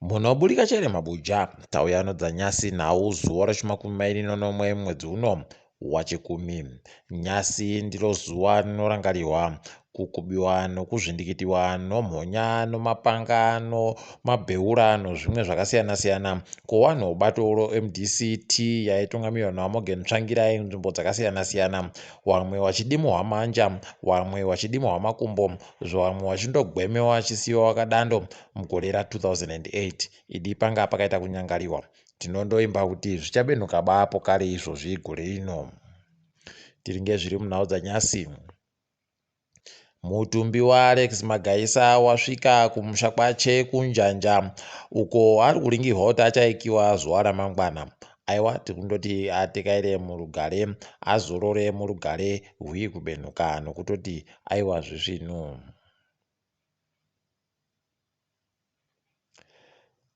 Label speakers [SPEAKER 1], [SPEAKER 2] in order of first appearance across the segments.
[SPEAKER 1] Munoburika chere mabuja tauya nodzanyasi nhau zuva rechimakumi mairi nonomwe mwedzi uno waChikumi. Nyasi ndiro zuva rinorangarirwa kukubiwa nokuzvindikitiwa nomhonya nomapanga nomabheura nozvimwe zvakasiyana-siyana kwowanhu wobato roMDCT yaitungamirwa naVaMorgan Tsvangirai munzvimbo dzakasiyana-siyana, wamwe wachidimuhwa manja, wamwe wachidimuhwa makumbo, zvamwe wachindogwemewa wachisiyiwa wakadando mugore ra2008. Idi panga pakaita kunyangariwa. Tinondoimba kuti zvichabenhuka bapo kare izvozvi gore rino. Tiri ngezviri munhau dzanyasi. Mutumbi waAlex Magaisa wasvika kumusha kwache kuNjanja uko ari kuringirwa kuti achaikiwa zuva ramangwana. Aiwa tiri kundoti atekaire murugare azorore murugare hwii kubenhuka nokutoti aiwa zvisvinu.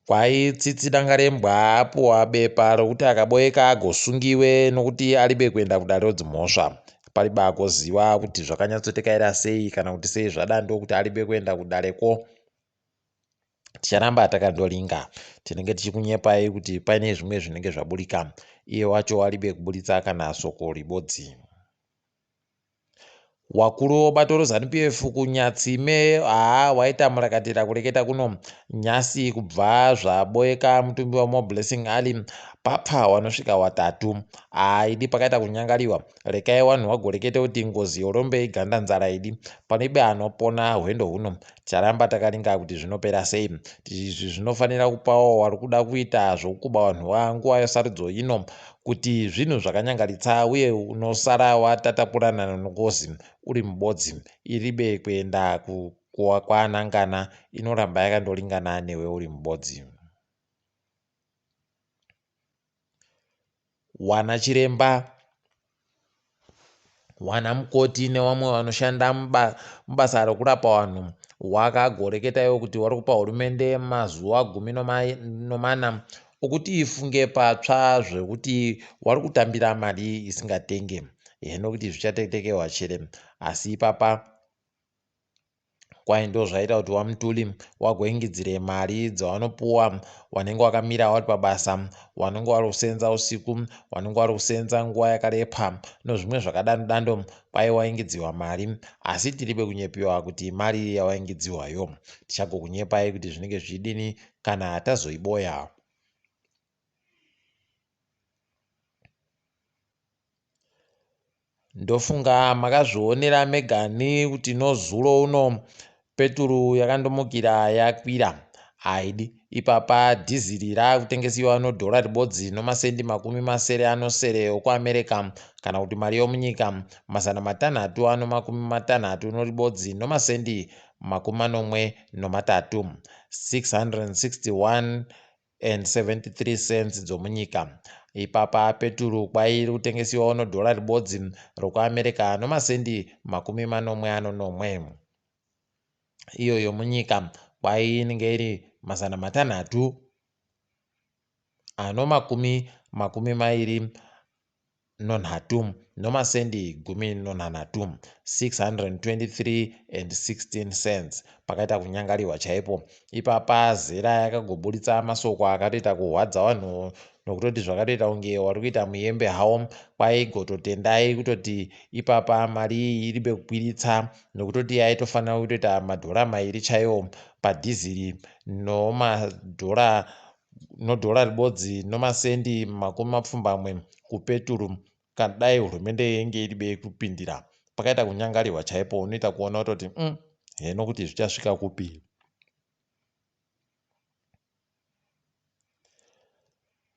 [SPEAKER 1] Kwai Tsitsi Dangarembwa apuwa bepa rokuti akaboeka agosungiwe nokuti aribe kuenda kudare rodzimhosva. Paribe agoziva kuti zvakanyatsotekaira sei kana kuti sei zvadando kuti aribe kuenda kudareko. Ticharamba takandoringa. Tinenge tichikunyepai kuti paine zvimwe zvinenge zvaburika. Iye wacho aribe kuburitsa kana soko ribodzi. Wakuru webato reZanu PF kuNyatsime haa waita murakatira kureketa kuno nyasi kubva zvaboeka mutumbi waMoreblessing Ali papa wanosvika watatu haa idi pakaita kunyangariwa rekai wanhu wagorekete kuti ngozi yorombe iganda nzara idi panoibe anopona hwendo huno Ticharamba takaringa kuti zvinopera sei. Izvi zvinofanira kupawo wari kuda kuita zvokuba vanhu nguva yesarudzo ino kuti zvinhu zvakanyangaritsa uye unosara watatapurana nengozi uri mubodzi iribe kuenda kwaanangana inoramba yakandoringana newe uri mubodzi. Wana chiremba, wana mukoti newamwe vanoshanda mubasa rokurapa vanhu wakagoreketa iwo kuti wari kupa hurumende mazuva gumi nomana okuti ifunge patsva zvekuti wari kutambira mari isingatenge heno kuti zvichatetekewa chere asi ipapa Kwai ndozvaita kuti waMutuli wagoingidzire mari dzawanopuwa wanenge wakamira wari pabasa, wanenge wari kusenza usiku, wanenge wari kusenza nguva yakarepa nozvimwe zvakadando dando. Kwai waingidziwa mari asi tiri pekunyepiwa kuti mari yawaingidziwayo. Tichagokunyepai kuti zvinenge zvichidini kana tazoiboya. Ndofunga makazvionera megani kuti nozuro uno peturu yakandomukira yakwira haidi ipapa dhiziri raakutengesiwa nodhora ribodzi nomasendi makumi masere anosere okuAmerica kana kuti mari yomunyika 600 ano makumi matanhatu noribodzi nomasendi makumi manomwe nomatatu 661 and 73 cents dzomunyika. Ipapa peturu kwairi kutengesiwawo nodhora ribodzi rokuAmerica nomasendi makumi manomwe anonomwe. Iyo yomunyika kwai inenge iri 600 ano makumi makumi mairi nonhatu nomasendi gumi nonhanhatu 623 and 16 cents pakaita kunyangariwa chaipo ipapa zera yakagoburitsa masoko akatoita kuhwadza vanhu nokutoti zvakatoita kunge wari kuita muyembe hawo kwaigototendai kutoti ipapa mari iyi iribe kukwiritsa nokutoti yaitofanira kutoita madhora mairi chaiwo padhiziri nomadhora nodhora ribodzi nomasendi makumi mapfumbamwe kupeturu kana dai hurumende yenge iribe kupindira pakaita kunyangarirwa chaipo unoita kuona kutoti heno kuti zvichasvika kupi.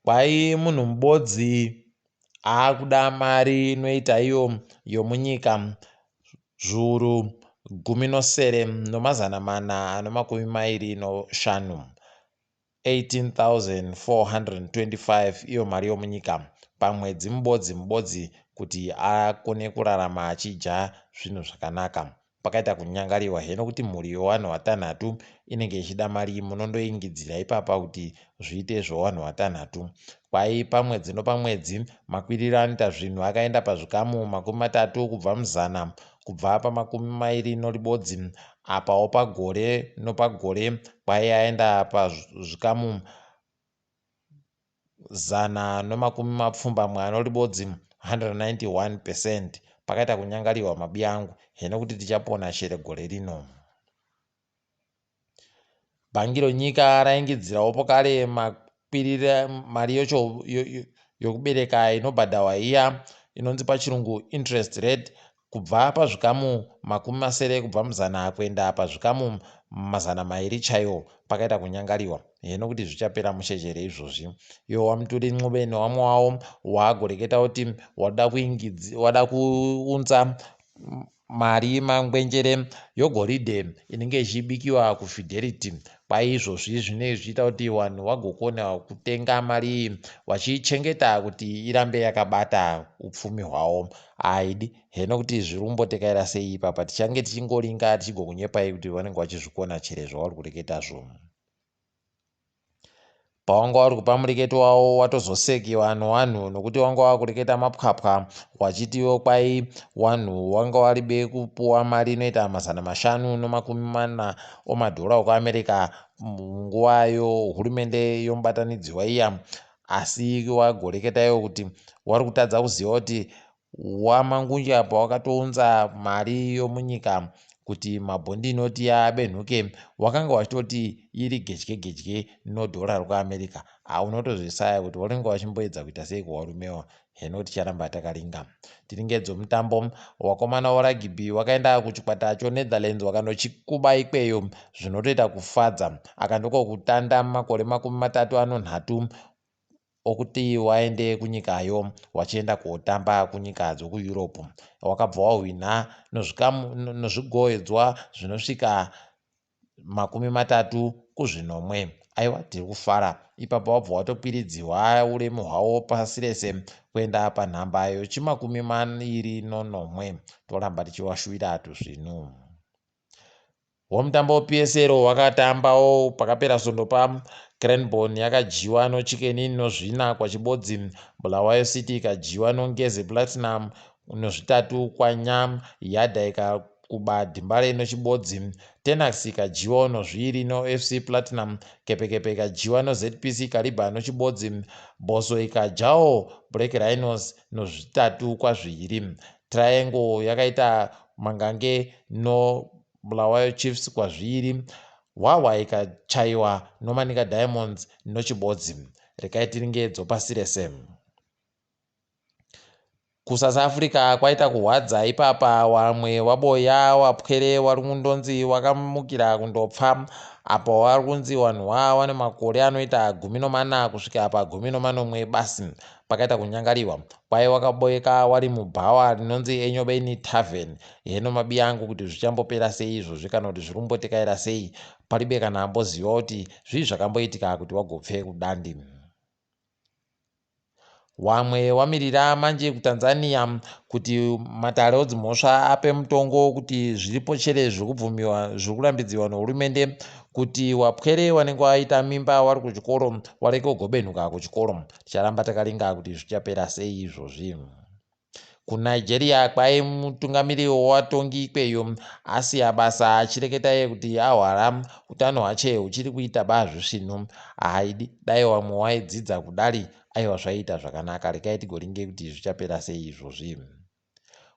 [SPEAKER 1] Kwai munhu mubodzi aakuda mari inoita iyo yomunyika zviuru gumi nosere nomazana mana anomakumi mairi noshanu 18,425 iyo mari yomunyika pamwedzi mubodzi mubodzi kuti akone kurarama achidya zvinhu zvakanaka. Pakaita kunyangariwa heno kuti mhuri yowanhu watanhatu inenge ichida mari munondoingidzira ipapa kuti zviite zvowanhu watanhatu. Kwai pamwedzi nopamwedzi makwiriro anoita zvinhu akaenda pazvikamu 30 kubva muzana. kubva pamakumi mairi noribodzi apawo pagore nopagore kwai yaenda pazvikamu 181, 191%. Pakaita kunyangariwa mabiyangu heno kuti tichapona chere gore rino. Bhangi ronyika raingidzirawo pokare makwirira mari yocho yokubereka inobhadharwa iya inonzi pachirungu interest rate kubva pazvikamu 60% kuenda pazvikamu 200 chaiwo. Pakaita kunyangariwa heno kuti zvichapera mushe chere izvozvi. Iwo waMutuli Ncube newamwe wavo waagoreketa kuti wada kuunza mari mangwenjere yogoridhe inenge ichibikiwa kuFidelity. Kwaizvozvi zvinenge zvichiita kuti vanhu vagokona kutenga mari iyi vachiichengeta kuti irambe yakabata upfumi hwavo. Haidi heno kuti zviri kumbotekaira sei ipapa, tichange tichingoringa tichigokunyepai kuti vanenge vachizvikona chere zvavari kureketazvo. Pawanga uri kupa mureketo wavo watozosekiwa nowanhu nokuti wanga wakureketa mapwapwa wachitiwo kwai wanhu wanga waribe kupuwa mari inoita 540 omadhora okuAmerica munguva yohurumende yomubatanidzwa iya, asi wagoreketa iwo kuti wari kutadza kuziva kuti waMangunja pawakatounza mari yomunyika kuti mabhondi inoti yabenhuke wakanga wachitoti iri gedye gedye nodhora rekuAmerica. Unotozvisaya kuti wanenge wachimboedza kuita sei kuwarumewa. Heno ticharamba takaringa. Tiringe dzomutambo, wakomana waragibhi wakaenda kuchikwata choNetherlands wakanochikuba ikweyo zvinotoita kufadza. Aka ndiko kutanda makore 33 okuti waende kunyikayo wachienda kotamba kunyika dzokuEurope. Wakabva wahwinha nozvigoedzwa zvinosvika 37. Aiwa, tiri kufara. Ipapo wabva watokwiridzihwa uremu hwawo pasi rese kuenda panhamba yochimakumi mairi nonomwe. Toramba tichiwashuwira tuzvinu. Womutambo wePSL wakatambawo pakapera svondo pa Cranborne yakadyiwa noChicken Inn nozvina kwaChibodzi, Bulawayo City ikadyiwa noNgezi Platinum nozvitatu kwaNya, Yadha ikakuba Dembare noChibodzi, Tenax ikadyiwawo nozviiri noFC Platinum, Kepekepe ikadyiwa noZPC Kariba noChibodzi, Bosso ikadyawo Black Rhinos nozvitatu kwazviiri. Triangle yakaita mangange no Bulawayo Chiefs kwazviiri, Hwahwa ikachaiwa noManica Diamonds noChibodzi. Rekai tiringe dzopasi rese. KuSouth Africa kwaita kuhwadza ipapa, wamwe waboya wapwere wari kundonzi wakamukira kundopfa apo wari kunzi wanhu wane makore anoita 14 kusvika pa 17 basi. Pakaita kunyangariwa kwai wakaboeka wari mubhawa rinonzi Enyobeni Tavern. Heno mabiya angu kuti zvichambopera sei izvozvi kana kuti zviri kumbotekaira sei, paribe kana amboziva kuti zvii zvakamboitika kuti wagopfe kudandi. Wamwe wamirira manje kuTanzania kuti matare odzimhosva ape mutongo kuti zviripo chere zviri kubvumiwa zviri kurambidziwa nehurumende kuti wapwere wanenge waita mimba wari kuchikoro wareke kugobenhuka kuchikoro. Ticharamba takaringa kuti zvichapera sei izvozvi. KuNigeria kwai mutungamiri wewatongi ikweyo asiya basa achireketa iye kuti ahwara utano hwache huchiri kuita ba zvisvinu. Haidi dai wamwe waidzidza kudari aiwa zvaiita zvakanaka. Rekai tigoringe kuti zvichapera sei izvozvi.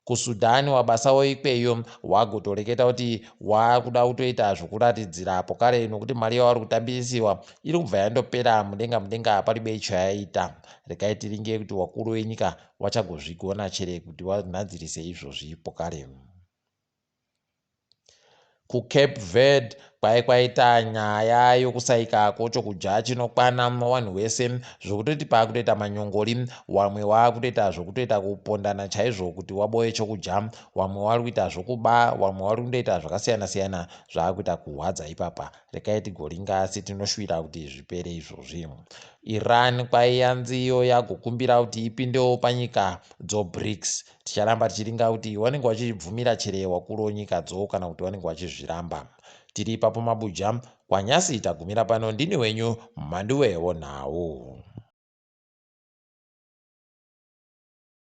[SPEAKER 1] KuSudan wabasawo ikweyo wagotoreketa kuti wakuda kutoita zvokuratidzira pokare nokuti mari yavari kutambirisiwa iri kubva yandopera mudenga mudenga paribe chayaita. Rekai tiringe kuti wakuru wenyika wachagozvigona chere kuti wanhadzirise izvozvi pokare. KuCape Verde kwai kwaita nyaya yokusaika kwochokudya chinokwana wanhu wese zvokutoti paakutoita manyongori wamwe waakutoita zvokutoita kupondana chaizvo kuti waboye chokudya, wamwe wari kuita zvokuba, wamwe wari kundoita zvakasiyana siyana zvaakuita kuhwadza ipapa. Rekai tigoringa asi tinoshuwira kuti zvipere izvozvi. Iran kwai yanzi iyo yagokumbira kuti ipindewo panyika dzoBRICS. Ticharamba tichiringa kuti wanenge wachibvumira chere wakuru wenyika dzo kana kuti wanenge wachizviramba. Tiri ipapo mabuja kwanyasi tagumira pano. Ndini wenyu Mhanduwe wonhau.